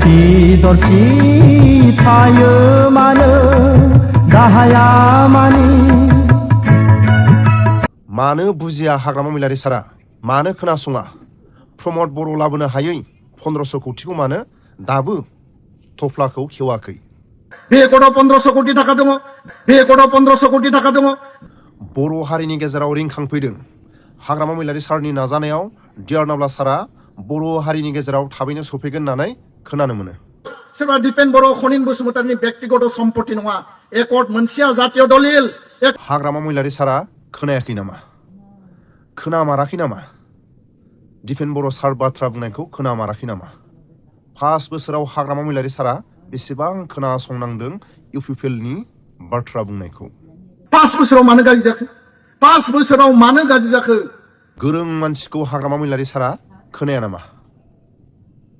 दरसि दरसि थायो मानो दाहाया मानो बुजिया हाग्रामा महिलारि सारा मानो खोनासङा प्रमद बर' लाबोनो हायै 1500 कोटिखौ मानो दाबो थफ्लाखौ खेवाखै बे एकर्डआव 1500 कोटि थाखा दङ बे एकर्डआव 1500 कोटि थाखा दङ बर' हारिनि गेजेराव रिंखांफैदों हाग्रामा महिलारि सारनि नाजानायाव डिआर नाब्ला सारा बर' हारिनि गेजेराव थाबैनो सफैगोन होननानै खोनानो मोनो सोरबा दिपेन बर' खनिन बसुमतारिनि व्यक्तिगत सम्पत्ति नङा एकर्ड मोनसेया जातीय दलिल हाग्रामा महिलारि सारा खोनायाखै नामा खोनामाराखै नामा दिपेन बर' सार बाथ्रा बुंनायखौ खोनामाराखै नामा 5 बोसोराव हाग्रामा महिलारि सारा बेसेबां खोनासंनांदों इउपिपिएलनि बाथ्रा बुंनायखौ 5 बोसोराव मानो गाज्रि जाखो 5 बोसोराव मानो गाज्रि जाखो गोरों मानसिखौ हाग्रामा महिलारि सारा खोनाया नामा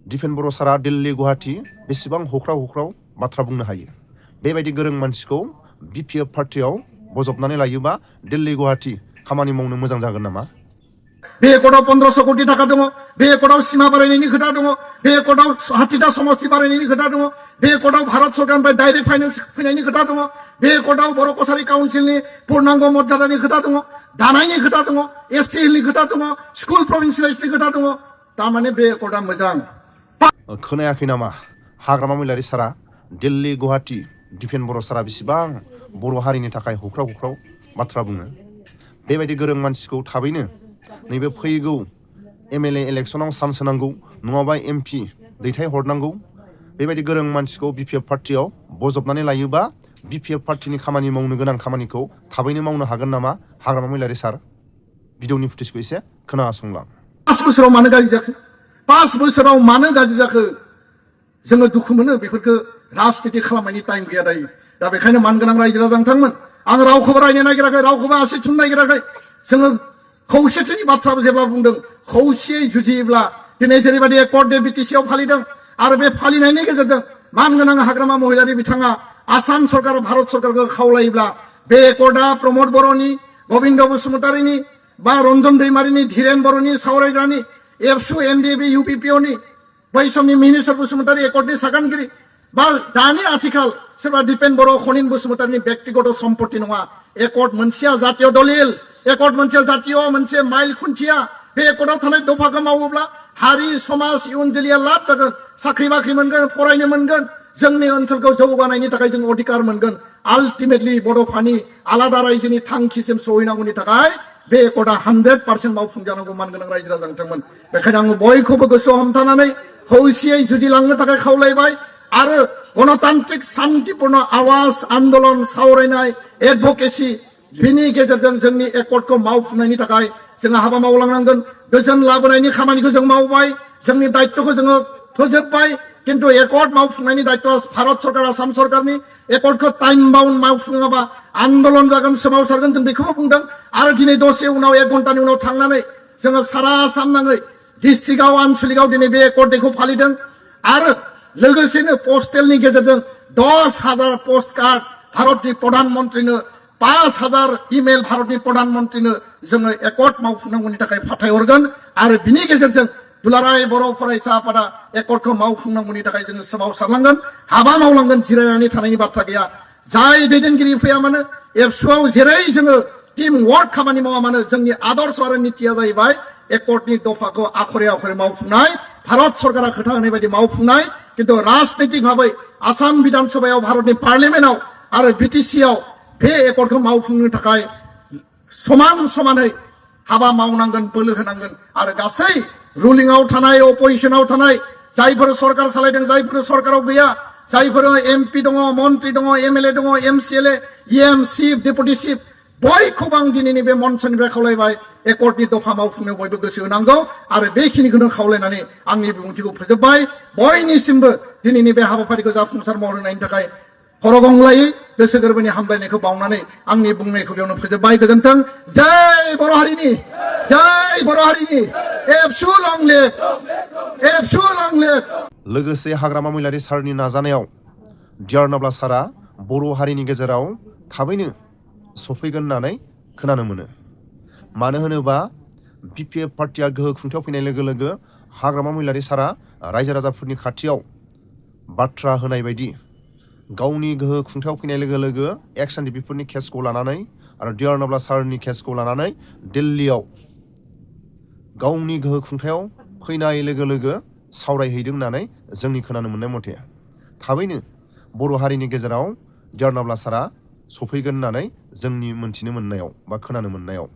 दिपेन बर' सारा दिल्ली गुवाहाटी बेसेबां हख्राव हख्राव बाथ्रा बुंनो हायो बेबायदि गोरों मानसिखौ बिपिएफ पार्टियाव बजबनानै लायोबा दिल्ली गुवाहाटी खामानि मावनो मोजां जागोन नामा बे एकर्डआव 1500 कोटि थाखा दङ बे एकर्डआव सीमा बारायनायनि खोथा दङ बे एकर्डआव हाथिदा समष्टि बारायनायनि खोथा दङ बे एकर्डआव भारत सरकारनिफ्राय डाइरेक्ट फाइनान्स फैनायनि खोथा दङ बे एकर्डआव बर' कसारी काउन्सिलनि पूर्णांग मर्यादानि खोथा दङ दानायनि खोथा दङ एसटी हिलनि खोथा दङ स्कुल प्रभिन्सियेलाइजनि खोथा दङ तारमाने बे एकर्डआ मोजां खोनायाखै नामा हाग्रामा महिलारि सारा दिल्ली गुवाहाटी दिपेन बर' सारा बेसेबां बर' हारिनि थाखाय हख्राव हख्राव बाथ्रा बुङो बेबायदि गोरों मानसिखौ थाबैनो नैबे फैगौ एमएलए इलेक्शनाव चान्स होनांगौ नङाबा एमपि दैथाय हरनांगौ बेबायदि गोरों मानसिखौ बिपिएफ पार्टियाव बजबनानै लायोबा बिपिएफ पार्टिनि खामानि मावनो गोनां खामानिखौ थाबैनो मावनो हागोन नामा हाग्रामा महिलारि सार भिडिअनि फुटेजखौ एसे खोनासंलां 5 बोसोराव मानो गाज्रि जाखो 5 बोसोराव मानो गाज्रि जाखो जोङो दुखु मोनो बेफोरखौ राजनिति खालामनायनि टाइम गैया दायो दा बेखायनो मानगोनां रायजो राजा नोंथांमोन आं रावखौबो रायनो नागिराखै रावखौबो आसि थुनो नागिराखै जोङो खौसेथिनि बाथ्राबो जेब्ला बुंदों खौसेयै जुजियोब्ला दिनै जेरैबायदि एकर्ड डे बिटिसिआव फालिदों आरो बे फालिनायनि गेजेरजों मानगोनां हाग्रामा महिलारि बिथाङा आसाम सरकार भारत सरकारखौ खावलायोब्ला बे एकर्डआ प्रमद बर'नि गोविन्द बसुमतारिनि बा रन्जन दैमारिनि धीरेन बर'नि सावरायग्रानि एबसु एनडिबि इउपिपिअनि बै समनि मिनिस्टार बसुमतारि एकर्डनि सागानगिरि बा दानि आथिखाल सोरबा दिपेन बर' खनिन बसुमतारिनि व्यक्तिगत सम्पत्ति नङा एकर्ड मोनसेया जातीय दलिल एकर्ड मोनसे जातीय मोनसे माइल खुन्थिया बे एकर्डआव थानाय दफाखौ मावोब्ला हारि समाज इयुन जोलैया लाब जागोन साख्रि बाख्रि मोनगोन फरायनो मोनगोन जोंनि ओनसोलखौ जौगानायनि थाखाय जों अधिकार मोनगोन आल्टिमेटलि बड'फानि आलादा रायजोनि थांखिसिम सहैनांगौनि थाखाय बे एकर्डआ 100% मावफुंजानांगौ मानगोनां रायजो राजा नोंथांमोन बेखायनो आङो बयखौबो गोसोआव हमथानानै खौसेयै जुजिलांनो थाखाय खावलायबाय आरो गणतान्त्रिक शान्तिपूर्ण आवाज आन्दोलन सावरायनाय एडभकेसि बिनि गेजेरजों जोंनि एकर्डखौ मावफुंनायनि थाखाय जोङो हाबा मावलांनांगोन गोजोन लाबोनायनि खामानिखौ जों मावबाय जोंनि दायित्वखौ जोङो फोजोबबाय किन्तु एकर्ड मावफुंनायनि दायित्वआ भारत सरकार आसाम सरकारनि एकर्डखौ टाइम बाउन्ड मावफुङाबा आन्दोलन जागोन सोमावसारगोन जों बेखौबो बुंदों आरो दिनै दसे उनाव 1 घन्टानि उनाव थांनानै जोङो सारा आसाम नाङै डिस्ट्रिक्टआव आनसलिकआव दिनै बे एकर्ड डेखौ फालिदों आरो लोगोसेनो पस्टेलनि गेजेरजों 10,000 पोस्ट कार्ड भारतनि प्रधानमन्त्रिनो 5,000 इमेल भारतनि प्रधानमन्त्रिनो जोङो एकर्ड मावफुंनांगौनि थाखाय फाथायहरगोन आरो बिनि गेजेरजों दुलाराय बर' फरायसा आफादा एकर्डखौ मावफुंनांगौनि थाखाय जोङो सोमावसारलांगोन हाबा मावलांगोन जिरायनानै थानायनि बाथ्रा गैया जाय दैदेनगिरि फैया मानो एबसुआव जेरै जोङो टीम वर्क खामानि मावा मानो जोंनि आदर्श आरो नितिया जाहैबाय एकर्डनि दफाखौ आखरे आखरे मावफुंनाय भारत सरकारा खोथा होनाय बायदि मावफुंनाय किन्तु राजनैतिक भाबै आसाम विधान सभायाव भारतनि पार्लियामेन्टआव आरो बिटिसिआव बे एकर्डखौ मावफुंनो थाखाय समान समानै हाबा मावनांगोन बोलो होनांगोन आरो गासै रुलिंआव थानाय अपोजिशनाव थानाय जायफोर सरकार सालायदों जायफोर सरकाराव गैया जायफोर एमपि दङ मन्त्रि दङ एमएलए दङ MCLA EM chief deputy chief बयखौबो आं दिनैनि बे मन्चनिफ्राय खावलायबाय एकर्डनि दफा मावफुंनायाव बयबो गोसो होनांगौ आरो बेखिनिखौनो खावलायनानै आंनि बिबुंथिखौ फोजोबबाय बयनिसिमबो दिनैनि बे हाबाफारिखौ जाफुंसार महर होनायनि थाखाय खर' गंग्लायै गोसो गोरबोनि हामलायनायखौ बावनानै आंनि बुंनायखौ बेयावनो फोजोबबाय गोजोन्थों जय बर' हारिनि एबसु लं लिभ लोगोसे हाग्रामा महिलारि सारनि नाजानायाव डिआर नाब्ला सारा बर' हारिनि गेजेराव थाबैनो सफैगोन होननानै खोनानो मोनो मानो होनोबा बिपिएफ पार्टिया गोहो खुंथायाव फैनाय लोगो लोगो हाग्रामा महिलारि सारा रायजो राजाफोरनि खाथियाव बाथ्रा होनाय बायदि गावनि गोहो खुंथायाव फैनाय लोगो लोगो एक्स एनडिपिफोरनि केसखौ लानानै आरो डिआर नाब्ला सारनि केसखौ लानानै दिल्लीयाव गावनि गोहो खुंथायाव फैनाय लोगो लोगो सावरायहैदों होननानै जोंनि खोनानो मोननाय मथे थाबैनो बर' हारिनि गेजेराव डिआर नाब्ला सारा सफैगोन होननानै जोंनि मोनथिनो मोननायाव बा खोनानो मोननायाव